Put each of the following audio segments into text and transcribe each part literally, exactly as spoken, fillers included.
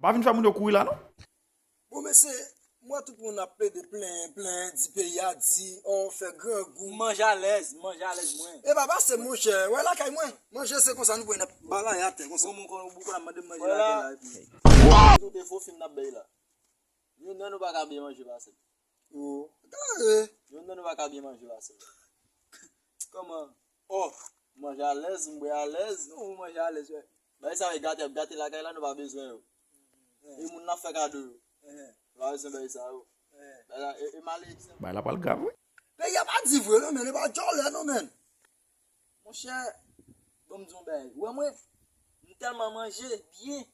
Pa vin fè moun yo kouri la, non. Bon, mesye, m wè tout moun ap plede plenyen, plenyen, di peyi a di, o, fè grangou. Manje alèz, manje alèz mwen. E pa pase, monchè, wè lakay mwen. Manje se konsa nou pran n ap balaye atè konsa. Bon, moun konnen ou konn ap mande m manje lakay la, epi. Tout e fo fim n ap bay la. Youn nan nou pa ka byen manje pase m. O, gade. Youn nan nou pa ka byen manje pase m. Kòman? O, manje alèz, m bwè alèz. Non, ou manje alèz, wè. Bagay sa yo gate, ap gate lakay la, nou pa bezwen yo. E moun n ap fè kado yo. Nou pa bezwen bagay sa yo. Bagay la, e, e malediksyon. Bagay la pral grav, wi. Peyi a pa di vre, non, men, e pa djòlè, non, men. Monchè, bon, m di yon bagay. Ou wè mwen, m tèlman manje byen.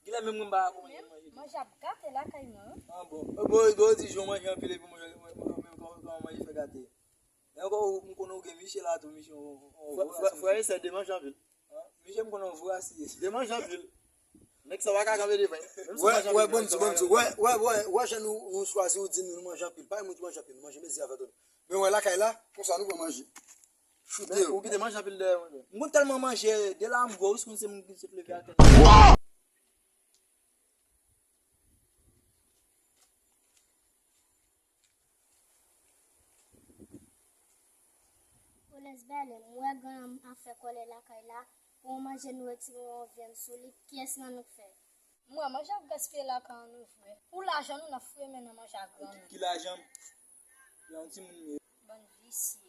Genlè menm mwen m pa ka konprann manje byen. Manje ap gate lakay mwen, wi. Ah, bon. E, bon, bon, ou di jan w manje anpil epi mwen, mwen, mwen, mwen, kòman, kòman manje fè gate? E ankò, ou, m konnen ou gen miche la tou, miche, on, on, on. Frè, frè, frè e sè, de manje anpil. An? Miche, m konnen on vorasi. De manje anpil. Nèg sa pa ka kanpe devan. Wè, wè, bon, bon, bon. Wè, wè, wè, wè, jan nou, nou chwazi, ou di nou, nou manje anpil. Pa gen moun ki manje anpil, nou manje mezi avè tout. Men wè lakay la, konsa nou pran manje. Choute yo. Ou kite manje anpil dèyè mwen. M konn tèlman manje, de la m gwo, ou konn se moun ki sot leve atè. Kolèz Bèlè, m wè granm ap fè kòlè lakay la. Pou yon manje nou retire yon vyann sou li, kiyès nan nou k fè? M wè manje ap gaspiye lakay an nou vre. Pou lajan nou, n ap foure men nan manje a granm. Ki, ki lajan m? Yon timoun m ye. Bann visye.